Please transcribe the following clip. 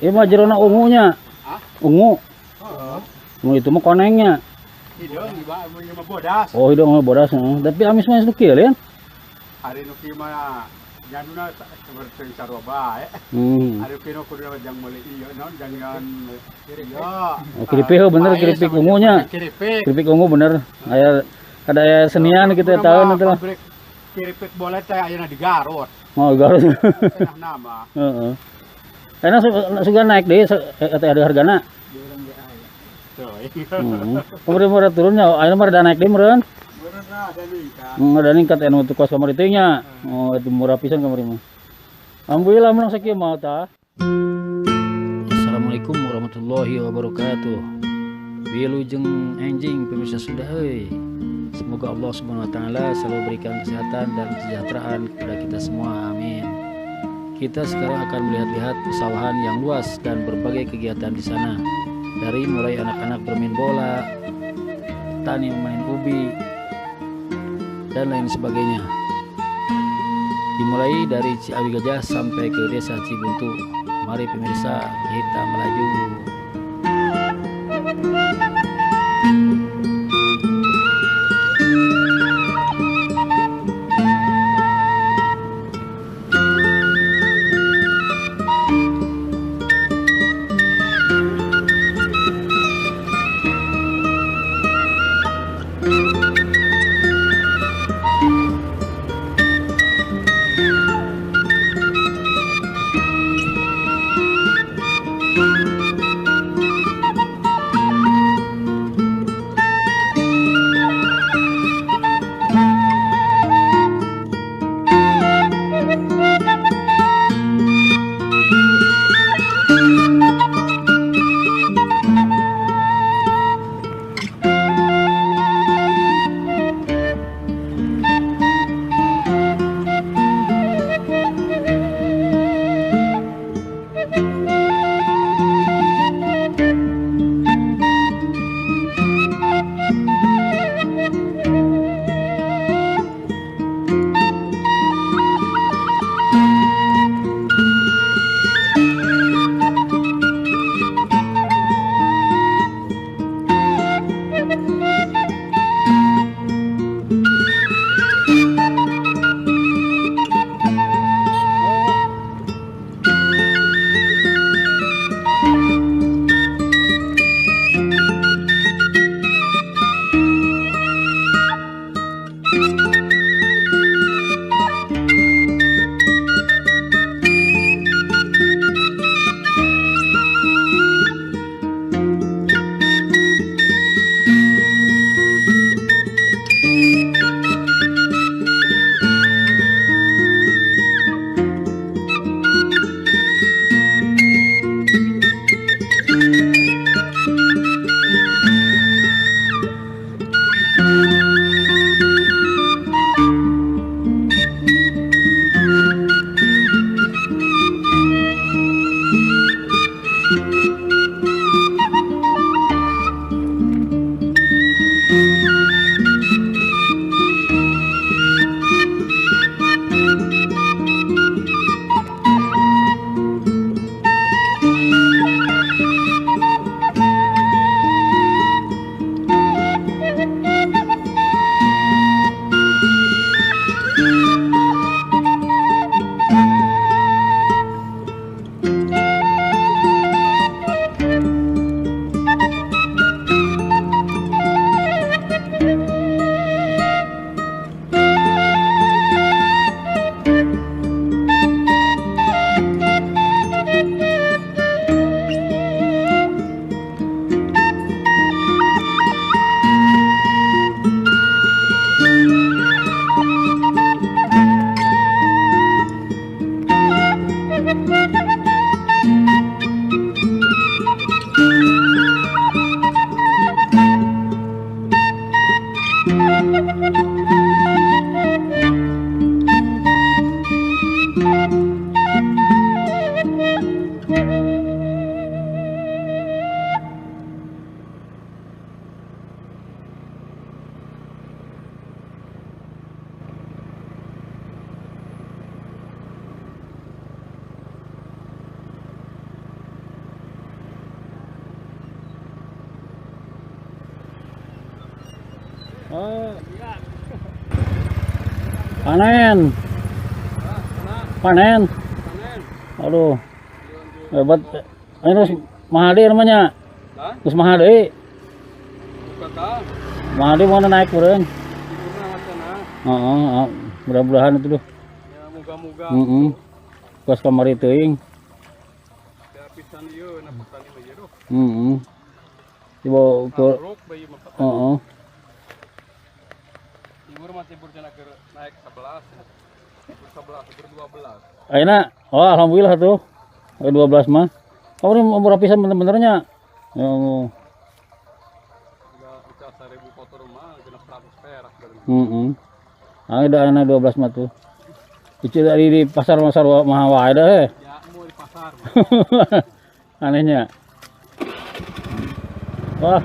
Ieu mah jerona ungunya. Ungu. Heeh. Nu itu mah konengnya. Hideung ieu mah bodas. Oh, hideung mah bodas heeh. Tapi amis mah nu kieu lian. Ari nu kieu mah janduna seperti sarua bae. Ari kieu kudu jang meuli ieu naon jangan ieu. Oh, keripik heuh bener keripik ungunya. Keripik. Keripik ungu bener. Aya kada aya senian kitu tahun itu lah. Keripik boleh teh ayeuna di Garut. Oh, Garut. Enak nama. Heeh. Karena sudah naik deh, ada hargana. Kemudian murah turunnya, ayeuna mah rada naik deui meureun. Meureun ada ningkat. Ada ningkat anu teu kos kamari teh nya. Oh, itu murah pisan kamari mah. Alhamdulillah menang sakieu mah tah. Assalamualaikum warahmatullahi wabarakatuh. Wilujeng enjing pemirsa Sunda euy. Semoga Allah Subhanahu wa taala selalu berikan kesehatan dan kesejahteraan kepada kita semua. Amin. Kita sekarang akan melihat-lihat pesawahan yang luas dan berbagai kegiatan di sana. Dari mulai anak-anak bermain bola, petani memanen ubi, dan lain sebagainya. Dimulai dari Ciawi Gajah sampai ke Desa Cibuntu. Mari pemirsa, kita melaju. Oh. Panen. Panen. Aduh. Hebat. Ini terus mahal namanya. Terus mahal deui. Mahal deui mana naik urang. Heeh, mudah-mudahan itu duh. Ya moga-moga. Heeh. Kos kamari teuing. Pisan ieu na petani mah ieu duh. Heeh. Dibawa ke heeh. Timur masih berjalan ke naik 11. 11, 12. Ayeuna, oh alhamdulillah tuh. 12 mah. Kamu ini murah pisan bener-benernya. Ya Allah. Enggak 1000 kotor mah 600 perak bareng. Heeh. Ah, ada ayeuna 12 mah tuh. Itu dari di pasar-pasar mah wae dah eh. Ya, mau di pasar. Anehnya. Wah.